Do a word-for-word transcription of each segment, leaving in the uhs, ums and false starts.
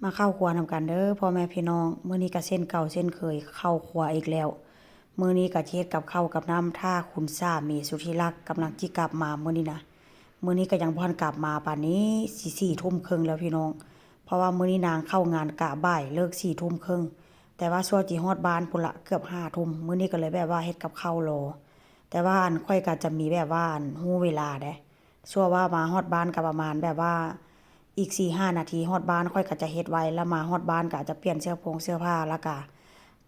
มาเข้าครัวนำกันเด้อพ่อแม่พี่น้อง มื้อนี้ก็เช่นเก่าเช่นเคย เข้าครัวอีกแล้ว มื้อนี้ก็สิเฮ็ดกับข้าวกับน้ำ ถ้าคุณสามีสุดที่รักกำลังจิกลับมามื้อนี้นะ มื้อนี้ก็ยังบ่ทันกลับมา ป่านนี้สิสี่ทุ่มครึ่งแล้วพี่น้อง เพราะว่ามื้อนี้นางเข้างานกะบ่าย เลิกสี่ทุ่มครึ่ง แต่ว่าซั่วจิฮอดบ้านพุ้นละ เกือบห้าทุ่ม มื้อนี้ก็เลยแบบว่าเฮ็ดกับข้าวรอ แต่ว่าอันข้อยก็จะมีแบบว่าอันฮู้เวลาเด้ ซั่วว่ามาฮอดบ้านก็ประมาณแบบว่า อีกสี่ห้านาทีฮอดบ้าน ข้อยก็จะเฮ็ดไว แล้วมาฮอดบ้านก็จะเปลี่ยนเสื้อผงเสื้อผ้า แล้วก็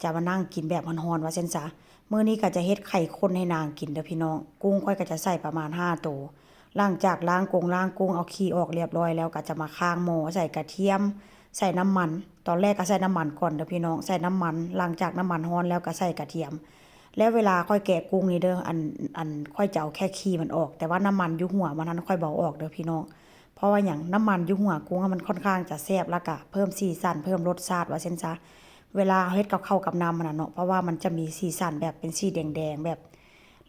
จะมานั่งกินแบบฮ้อนๆ ว่าซั่นซะ มื้อนี้ก็จะเฮ็ดไข่ข้นให้นางกินเด้อพี่น้อง กุ้งข้อยก็จะใส่ประมาณห้าโต หลังจากล้างกงล้างกุ้ง เอาขี้ออกเรียบร้อยแล้ว ก็จะมาข้างหม้อ ใส่กระเทียม ใส่น้ำมัน ตอนแรกก็ใส่น้ำมันก่อนเด้อพี่น้อง ใส่น้ำมัน หลังจากน้ำมันฮ้อนแล้วก็ใส่กระเทียม แล้วเวลาข้อยแกะกุ้งนี่เด้อ อัน อันข้อยจะเอาแค่ขี้มันออก แต่ว่าน้ำมันอยู่หัวมันนั้นข้อยบ่เอาออกเด้อพี่น้อง เพราะว่าหยัง น้ำมันอยู่หัวกุ้งอะมันค่อนข้างจะแซ่บ แล้วก็เพิ่มสีสัน เพิ่มรสชาติว่าซั่นซะ เวลาเฮ็ดกับข้าวกับน้ำมันน่ะเนาะ เพราะว่ามันจะมีสีสันแบบเป็นสีแดงๆ แบบ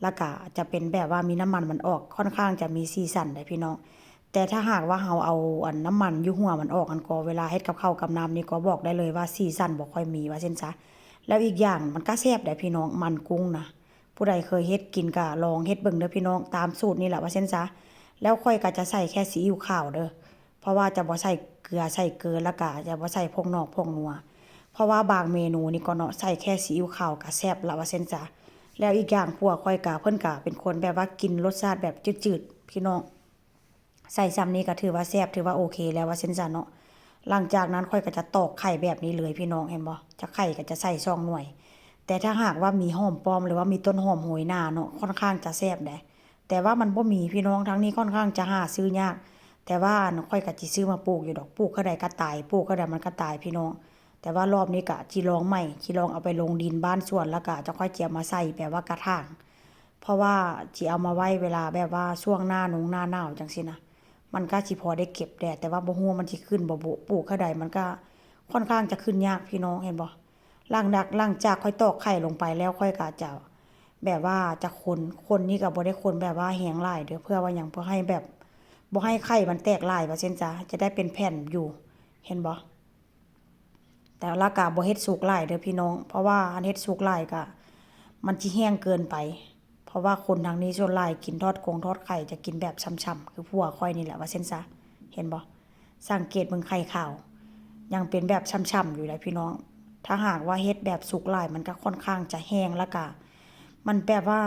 แล้วก็จะเป็นแบบว่ามีน้ำมันมันออก ค่อนข้างจะมีสีสันเด้อพี่น้อง แต่ถ้าหากว่าเฮาเอาอันน้ำมันอยู่หัวมันออก อันก็เวลาเฮ็ดกับข้าวกับน้ำนี่ก็บอกได้เลยว่าสีสันบ่ค่อยมีว่าซั่นซะ แล้วอีกอย่างมันก็แซ่บเด้อพี่น้อง มันกุ้งนะ ผู้ใดเคยเฮ็ดกินก็ลองเฮ็ดเบิ่งเด้อพี่น้อง ตามสูตรนี่แหละว่าซั่นซะ แล้วข้อยก็จะใส่แค่ซีอิ๊วขาวเด้อ เพราะว่าจะบ่ใส่เกลือใส่เกิน แล้วก็จะบ่ใส่ผงนอกผงนัว เพราะว่าบางเมนูนี่ก็เนาะ ใส่แค่ซีอิ๊วขาวก็แซ่บละว่าซั่นซะ แล้วอีกอย่างผัวข้อยก็ เพิ่นก็เป็นคนแบบว่ากินรสชาติแบบจืดๆ พี่น้อง ใส่ส่ำนี้ก็ถือว่าแซ่บ ถือว่าโอเคแล้วว่าซั่นซะเนาะ หลังจากนั้นข้อยก็จะตอกไข่แบบนี้เลยพี่น้อง เห็นบ่ จะไข่ก็จะใส่สองหน่วย แต่ถ้าหากว่ามีหอมป้อม หรือว่ามีต้นหอมโหยหน้าเนาะ ค่อนข้างจะแซ่บเด้ แต่ว่ามันบ่มีพี่น้อง ทางนี้ค่อนข้างจะหาซื้อยาก แต่ว่าอันข้อยก็สิซื้อมาปลูกอยู่ดอก ปลูกเท่าใดก็ตาย ปลูกเท่าใดมันก็ตายพี่น้อง แต่ว่ารอบนี้ก็สิลองใหม่ สิลองเอาไปลงดินบ้านสวน แล้วก็จะค่อยสิเอามาใส่แบบว่ากระถาง เพราะว่าสิเอามาไว้เวลาแบบว่าช่วงหน้าหนงหน้าหนาวจั่งซี้นะ มันก็สิพอได้เก็บแด่ แต่ว่าบ่ฮู้ว่ามันสิขึ้นบ่บุ ปลูกเท่าใดมันก็ค่อนข้างจะขึ้นยากพี่น้อง เห็นบ่ หลังจาก หลังจากข้อยตอกไข่ลงไปแล้วข้อยก็จะแบบว่าจะคน คนนี่ก็บ่ได้คนแบบว่าแฮงหลายเด้อ เพื่อว่าหยัง เพื่อให้แบบบ่ให้ไข่มันแตกหลายว่าซั่นซะ จะได้เป็นแผ่นอยู่ เห็นบ่ แต่ละกะบ่เฮ็ดสุกหลายเด้อพี่น้อง เพราะว่าอันเฮ็ดสุกหลายกะมันสิแห้งเกินไป เพราะว่าคนทางนี้ส่วนหลายกินทอดกงทอดไข่จะกินแบบฉ่ำๆ คือผัวข้อยนี่แหละว่าซั่นซะ เห็นบ่ สังเกตเบิ่งไข่ขาว ยังเป็นแบบฉ่ำๆ อยู่เลยพี่น้อง ถ้าหากว่าเฮ็ดแบบสุกหลายมันก็ค่อนข้างจะแห้ง แล้วกะมันแบบว่า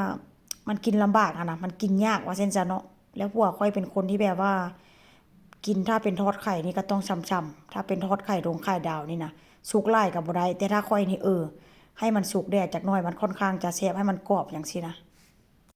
มันกินลำบากอะนะ มันกินยากว่าซั่นซะเนาะ แล้วผัวข้อยเป็นคนที่แบบว่า กินถ้าเป็นทอดไข่นี่ก็ต้องฉ่ำๆ ถ้าเป็นทอดไข่ดงไข่ดาวนี่นะ สุกหลายก็บ่ได้ แต่ถ้าข้อยนี่ เออ ให้มันสุกแด่จักหน่อย มันค่อนข้างจะแซ่บ ให้มันกรอบจั่งซี้นะ